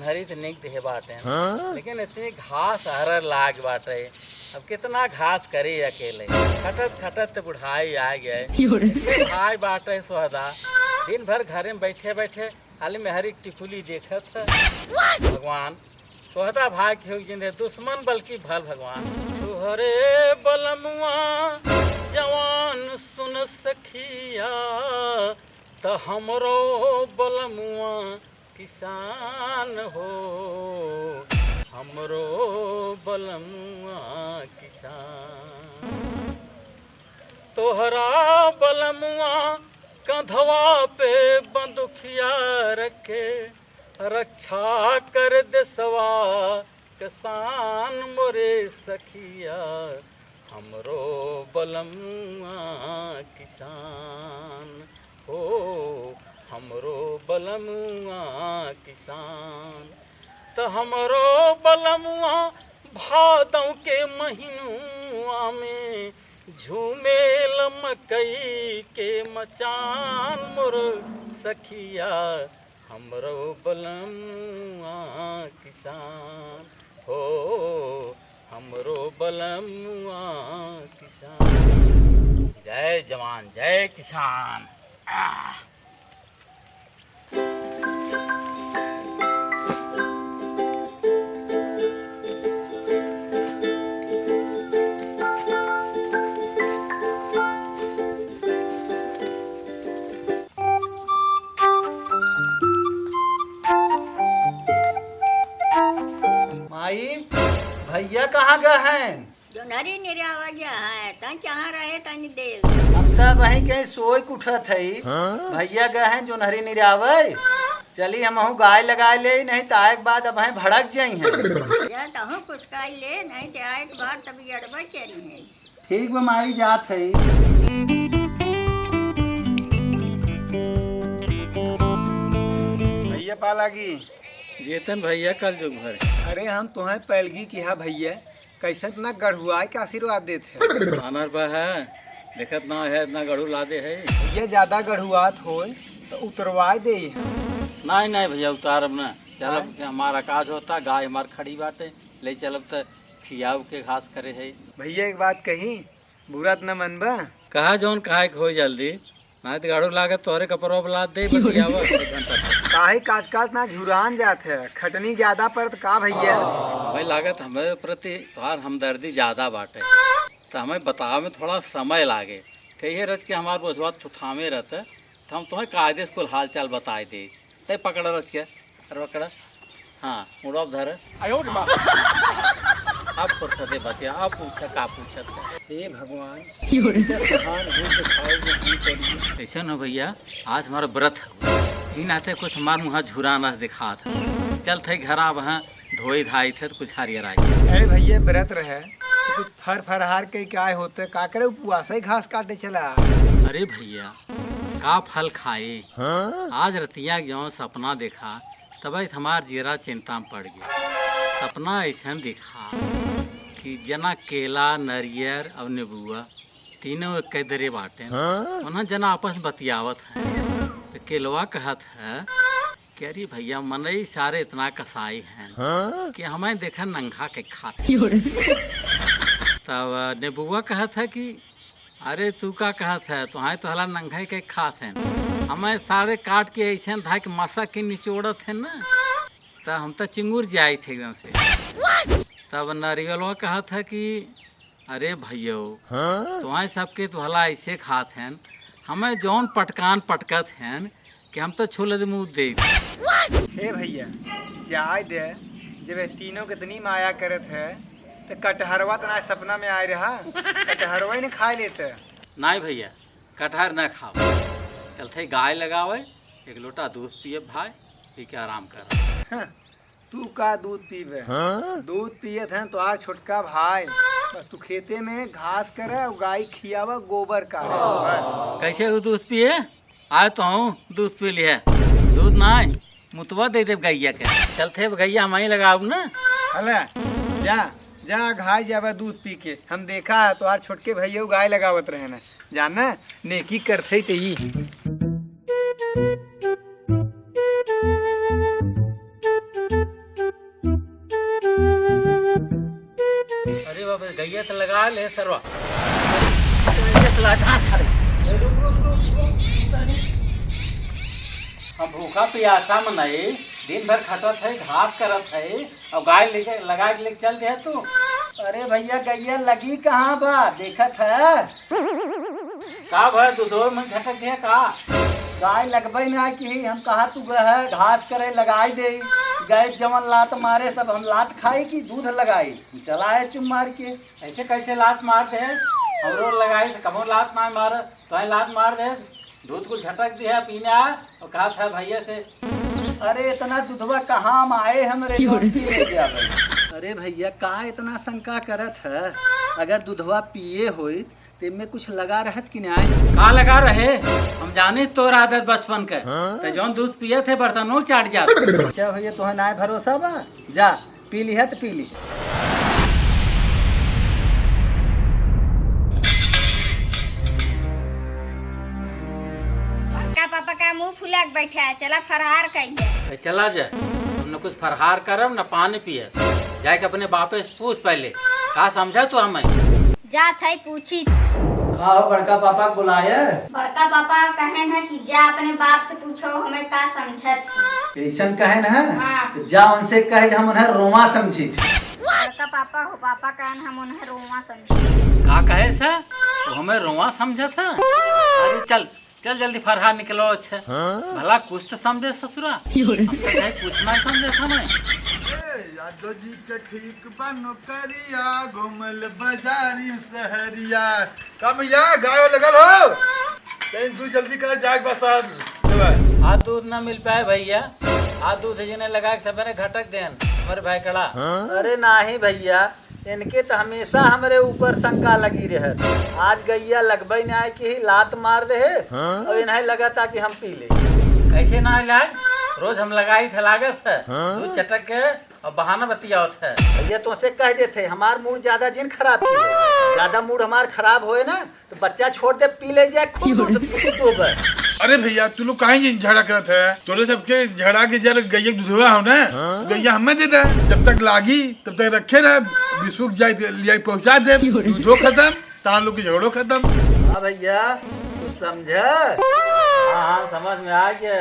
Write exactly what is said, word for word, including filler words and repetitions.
हरी तो निक देहे बाटे, हाँ? लेकिन इतनी घास हरर लाग बाटे। अब कितना घास करी अकेले, खटत खटत तो बुढ़ाई आ गए। इतने भाई बाटे सोहदा, दिन भर घरे में बैठे बैठे खाली मेहरी टिकुली देखत है। भगवान, सोहदा भाई के हो जिंदे दुश्मन बल्कि भल भगवान। तुहरे बलमुआ जवान सुन सखिया, त हमरो बलमुआ किसान हो, हमरो बलमुआ किसान। तोहरा बलमुआ कंधवा पे बंदुखिया रखे, रक्षा कर देसवा किसान मोरे सखिया, हमरो बलमुआ किसान हो, हमरो बलमुआ किसान। त हमरो बलमुआ भादों के महीनुआ में झूमेल मकई के मचान मोर सखिया, हमरो बलमुआ किसान हो, हमरो बलमुआ किसान। जय जवान, जय किसान। आह। माई, भैया कहाँ गए हैं? जोन्हरी निरावा गया है, तन कहाँ रहे तनी देर। हम त वहीं कहीं सोई के उठत हई। हाँ? भैया गए हैं जोन्हरी निरावे। चली हमहू गाय लगाए ले, नहीं त आए के बाद अब हैं भड़क जाई हैं। जा तहूँ कुछ खाई ले, नहीं त आए के बाद तब गड़बड़ के नहीं है। ठीक बा माई, जात हई। भैया पालागी। जेतन भैया कल जुग भर। अरे हम तोहे पैलगी किहा भैया, कैसे इतना गढ़ुआए के आशीर्वाद देत है? आनर बा है, देखत ना है, इतना गढ़ू ला दे है। भैया ज्यादा गढ़ुआत होए तो उतरवाए दे है। नहीं, नहीं भैया, उतारब ना। चलब हाँ। कि हमारा काज होता, गाय हमार खड़ी बाटे, ले चलब त खियाव के घास करे है। भैया एक बात कही, बुरा त न मनबा? कहा जौन कहा के होई जल्दी। नाहीं त गाड़ू लागत तोहरे कपड़वा पे लाद दे, बतियावा एक घंटा तक। काहे काज काज ना झुरान जात है, खटनी ज्यादा पड़त का भैया? भाई लागत हमरे प्रति तोहार हमदर्दी ज्यादा बाटे, त हमें बतावे में थोड़ा समय लागे। कहिए रच के हमार बोझवा थु-, थामे रहत, त हम तोहे कायदे से कुल हाल चाल बताए दे। तै पकड़ा रच के, अरे पकड़ा। हाँ, मुड़वा धर। आयो रे माँ। अब फुर्सत है बतिया, अब पूछा का पूछत है। हे भगवान, क्यों रे? इतना सहानुभूति दिखाओ जो हम करिए। ऐसा न भैया, आज हमारा व्रत है, ई नाते कुछ हमार मुँह झुराना दिखात है। चल थे घर आब हैं, धोई धाई थे तो कुछ हरियर आई। अरे भैया, व्रत रहे तो कुछ फर फरहार के क्या होते, का करे उपवास है, घास काटे चला। अरे भैया, का फल खाए? हाँ? आज रतिया जौन सपना देखा, तब हमार जियरा चिंता में पड़ गया। सपना ऐसन दिखा कि जना केला, नरियर और नेबुआ तीनों एक दरे बाटे। हाँ? उन्हें जना आपस में बतियावत हैं। तो केलवा कहत है कि अरे भैया, मनई सारे इतना कसाई हैं हाँ? कि हमें देखा नंगा के खात हैं। तब नेबुआ कहत है कि अरे तू का कहत है, तुहाई तो हला नंगे के खात हैं, हमें सारे काट के ऐसे धाय के मसा के निचोड़त हैं ना, त हम तो चिंगुर जाए थे एकदम से। तब नरियलवा कहत है कि अरे भैयो, हाँ? तुहाई सबके तो हला ऐसे खात हैं, हमें जौन पटकान पटकत हैं कि हम तो छुल दे मुँह दे। हे भैया, जाए दे, जब ये तीनों के इतनी माया करत है, तो कटहरवा तो ना सपना में आए रहा, कटहरवा ही न खाए लेते। नहीं भैया, कटहर न खाओ, चलते गाय लगावे, एक लोटा दूध पिए भाई, पी के आराम कर। हाँ, तू का दूध पीबे? हाँ? दूध पियत हैं तोहार छोटका भाई, बस तू खेते में घास करे और गाय खियावा गोबर का, बस। कैसे वो दूध पिए? आए तो हूँ, दूध पी लिहे। दूध ना आए, मुतवा दे देब गैया के। चलते अब गैया हम ही लगाउब ना। अले, जा, जा, घाई जाबे दूध पी के। हम देखा है, तोहार छोटके भैया गाय लगावत रहे ना। जाना, नेकी करते ही ते ही। ले सरवा। ये चला, हाँ, सारे। हम भूखा पियासा मनई, दिन भर खटत है, घास करत है, और गाय लेके, लगा के लेके चल दे तू। अरे भैया, गैया लगी कहाँ बा, देखत है? का भय, दूधो में झटक दिया का? गाय लगबे ना की, हम कहा तू गए है, घास करे लगाई दे, गए जवन लात मारे सब हम लात खाई कि दूध लगाई, चला है चुम मार के। ऐसे कैसे लात मार दे? हमरो लगाई तो कबो लात ना मार, तो लात मार दे, दूध को झटक दिया पीने आ, और कहा था भैया से। अरे इतना दूधवा कहाँ हम आए हमरे क्यों? दूध पी ले गया भाई। अरे भैया का इतना शंका करत है, अगर दूधवा पिए होइत तेमे कुछ लगा रहत कि नाय? का लगा रहे? हम जाने तोर आदत बचपन के। हाँ? ते जौन दूध पियत है, बर्तनो चाट जात। अच्छा भैया, तोहे नाय भरोसा बा? जा, पी लिहे त पी ली। बड़का पापा का मुंह फुला के बैठा है, चला फरहार कइल जाए। ए, चला जा, हमने कुछ फरहार करब न पानी पिए। जाके अपने बापे से पूछ पहले, का समझा तू हमें? जात है पूछी। का हो बड़का पापा के बुलाए? बड़का पापा कहेन है कि जा अपने बाप से पूछो हमें का समझत। ऐसन कहेन है? हाँ। तो जा उनसे कह दे हम उन्हें रोवा समझी। बड़का पापा हो, पापा कहेन हम उन्हें रोवा समझी। का कहे से? तो हमें रोवा समझत है? अरे चल, चल जल्दी फरहार निकलो। अच्छा, हाँ? भला कुछ तो समझे ससुरा। हम तो कहे कुछ ना समझे समय। ए, यादव जी के ठीक बा नौकरिया, घूमल बाजारी सहरिया। का भैया, गाय लगल हो? तैं तू जल्दी करा, जाग बा साहब। आज दूध ना मिल पाए भैया, आज दूध जिन्हें लगा के सबेरे घटक देन, हमारे भाई कड़ा। अरे नाही भैया, इनके तो हमेशा हमरे ऊपर शंका लगी रहे। आज गैया लगबे ना आए कि ही लात मार दे है, हाँ? और इन्हें लगा था कि हम पी ले। कैसे ना लाग? रोज हम लगाई थे लागत है, हाँ? दूध चटक के और बहाना बतियावत है। भैया तोसे कह देते, हमार मूड ज्यादा जिन खराब की है। ज्यादा मूड हमार खराब होए ना, तो बच्चा छोड़ दे, पी ले जाए, खूब दूध, खूब दूध है। अरे भैया, तू लोग काहे ये झगड़ा करत है? तोरे सबके झगड़ा के जर गैया के दूधवा हो ना, हाँ? गैया हमें दे दे, जब तक लागी तब तक रखे रहे, बिस्कुट जाए दे, लिया के पहुंचा दे, दूधो खत्म, तान लोग के झगड़ो खत्म। हाँ भैया, तू समझे? हाँ, हाँ, समझ में आ गया।